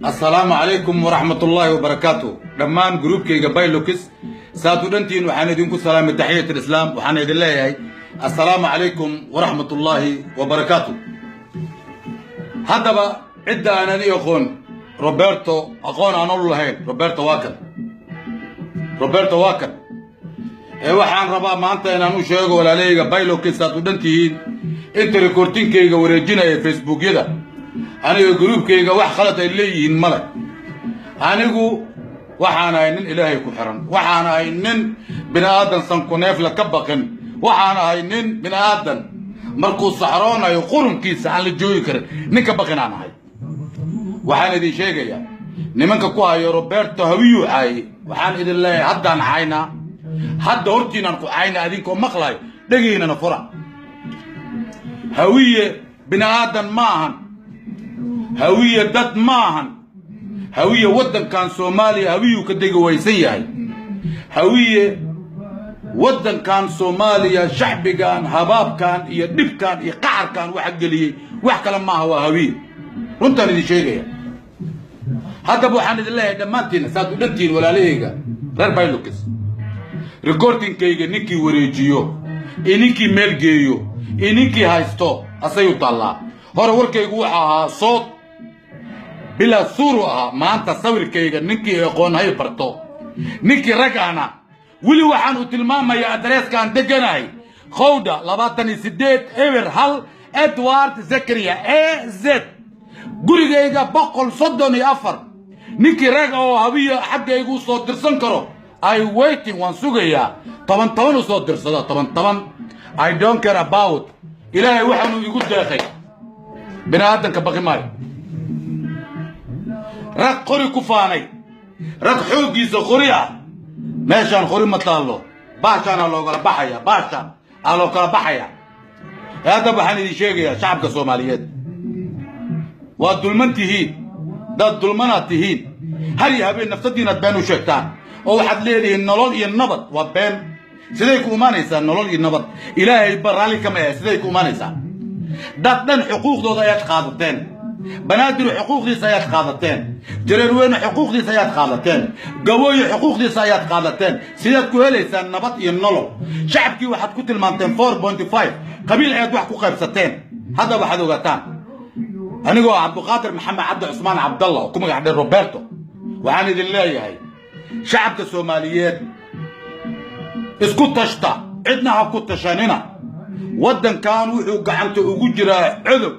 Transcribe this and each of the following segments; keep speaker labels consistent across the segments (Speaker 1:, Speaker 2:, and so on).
Speaker 1: Assalaamu calaykum waraxmatullaahi wabarakaatu. Dhammaan gruubkayga Baylokis saad u dhantihiin, waxaan idinku salaamay taxiyat alislaam. Waxaan idin leeyahay assalaamu calaykum waraxmatullaahi wabarakaatu. Haddaba cidda aanan i aqoon Roberto, aqoon aan u lahayn Roberto, waa kan. Roberto waa kan. Ee waxaan rabaa maanta inaan u sheego walaalahayga Baylokis, saad u dhan tihiin, inta recordingkayga wareejinaya Facebookyada, aniga gruubkayga wax khalad ay leeyihiin male. Anigu waxaan ahay nin Ilaahay ku xiran, waxaan ahay nin bini aadan sankuneefla ka baqin, waxaan ahay nin bini aadan markuu saxroonayo qurunkiisa aan la joogi karin, nin ka baqin aan ahay. Waxaan idin sheegayaa, nimanka ku hayo Roberto hawiyuu caayey, waxaan idin leeyahay haddaan caynaa, hadda hortiinaan ku caynaa, adinkoo maqlayo, dhegiinana fura. Hawiye bini aadan ma ahan, Hawiye dad ma ahan. Hawiye waddankan Soomaaliya hawiyuu ka degi waysan yahay. Hawiye waddankan Soomaaliya shacbigan habaabkan iyo dhibkan iyo qaxarkan waxa geliyey wax kale maaha, waa Hawiye. Runtaan idin sheegaya. Haddaba waxaan idin leeyahay dhammaantiinna saad u dhantihiin, walaalahayga reer Baylokis, recordingkayga ninkii wareejiyo iyo ninkii meel geeyo iyo ninkii haysto asay u taallaa. Hore warkaygu wuxuu ahaa sood bilaa suuru ahaa. Maanta sawirkayga ninkii aqoon hay barto, ninkii rag ahna weli waxaan u tilmaamayaa adreeskaan deganahay: Khowda 28 0 1 Edward Zakaria A Z, gurigayga 134. Ninkii rag oo Hawiya xaggaygu u soo dirsan karo, I waiting, waan sugayaa. Toban toban u soo dirsado, toban toban, I don't care about. Ilaahay waxaanu igu deeqay bini aadanka baqi maayo. Rag qori ku faanay, rag xooggiisa qori ah, meeshaan qori ma taallo. Baashaana loogala baxaya, baashaan aa loo kala baxaya. Ee haddaba waxaan idin sheegayaa, shacabka Soomaaliyeed, waa dulman tihiin, dad dulmanaad tihiin. Har iyo habeen nafsadiinaad been u sheegtaan oo waxaad leedihiin nolol iyo nabad. Waa been. Siday ku imaanaysaa nolol iyo nabad? Ilaahay ba raalli kama ahe, siday ku imaanaysaa? Dad dhan xuquuqdooda ayaad qaadateen. Banaadir xuquuqdiisa ayaad qaadateen, Jareerweyne xuquuqdiisa ayaad qaadateen, Gabooye xuquuqdiisa ayaad qaadateen. Sidaad ku helaysaan nabad iyo nolol? Shacabkii waxaad ku tilmaanteen 4.5, qabiil ayaad wax ku qaybsateen. Hadda waxaad ogaataan, anigoo Cabduqaadir Maxamed Cabdi Cusmaan Cabdallah oo ku magac dheer Roberto, waxaan idin leeyahay, shacabka Soomaaliyeed, isku tashta, cidna ha ku tashanina. Waddankan wuxuu gacanta ugu jiraa codow,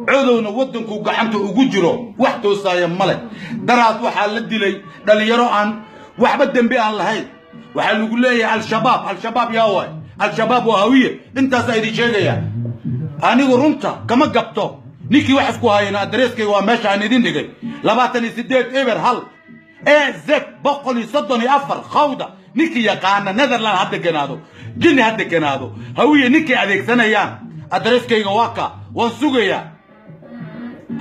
Speaker 1: codowna waddankuu gacanta ugu jiro wax toosaaya ma leh. Daraad waxaa la dilay dhallinyaro aan waxba dembi aan lahayn. Waxaa lagu leeyahay Al-Shabaab. Al-Shabaab yaa waay? Al-Shabaab waa Hawiye. Intaasaa idin sheegaya. Anigu runta kama gabto. Ninkii wax isku hayana, adreeskayga waa meesha aan idin dhigay: 28 0 1 A Z 134 Khawda. Ninkii yaqaana Netherland ha deganaado, jinni ha deganaado, Hawiye ninkay adeegsanayaan, adreeskayga waa ka, waan sugayaa.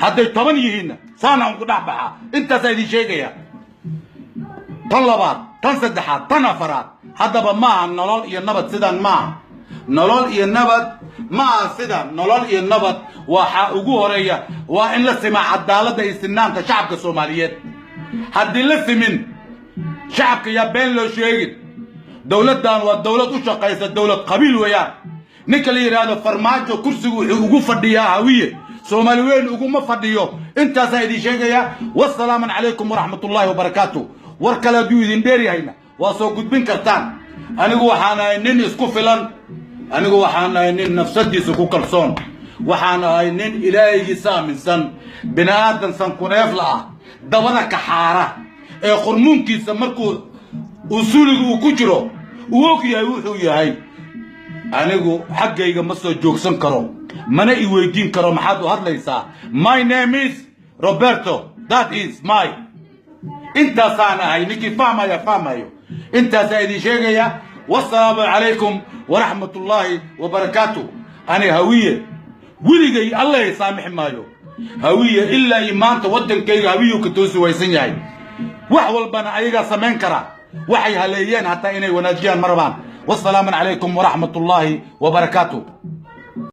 Speaker 1: Hadday 10 yihiinna saana un ku dhex baxaa. Intaasaa idin sheegaya. Tan labaad, tan saddexaad, tan afaraad. Haddaba maaha nolol iyo nabad sidaan, maaha nolol iyo nabad, maaha sidan nolol iyo nabad. Waxaa ugu horeeya waa in la simaa cadaaladda iyo sinaanta shacabka Soomaaliyeed. Haddii la simin shacabka, yaa been loo sheegin. Dowladdan waa dowlad u shaqaysa dowlad qabiil weeyaan. Ninka la yidhaahdo Farmaajo kursigu wuxuu ugu fadhiyaa Hawiye, Soomaali weyn uguma fadhiyo. Intaasaa idin sheegayaa. Wasalaamu calaykum waraxmat ullaahi wabarakaatu. War kale hadduu idin dheer yahayna waa soo gudbin kartaan. Anigu waxaan ahay nin isku filan, anigu waxaan ahay nin nafsadiisa ku kalsoon, waxaan ahay nin Ilaahaygiisa aaminsan. Bini aadan sankuneefla ah, dabada kaxaara ee qurmuunkiisa markuu usuuliga uu ku jiro uu og yahay wuxuu yahay, anigu xaggayga ma soo joogsan karo, mana i weydiin karo maxaad u hadlaysaa. My name is Roberto, that is my, intaasaan ahay. Ninkii fahmaya fahmayo. Intaasaa idin sheegaya. Wasalaamu calaykum waraxmat ullaahi wabarakaatu. Ani Hawiye weligay Allah saamixi maayo. Hawiye ilaa iyo maanta waddankayga hawiyuu ka toosi waysan yahay. Wax walbana ayagaa samayn karaa, waxay haleeyeen hataa inay wanaajiyaan ma rabaan. Wasalaamu calaykum waraxmat ullaahi wabarakaatu.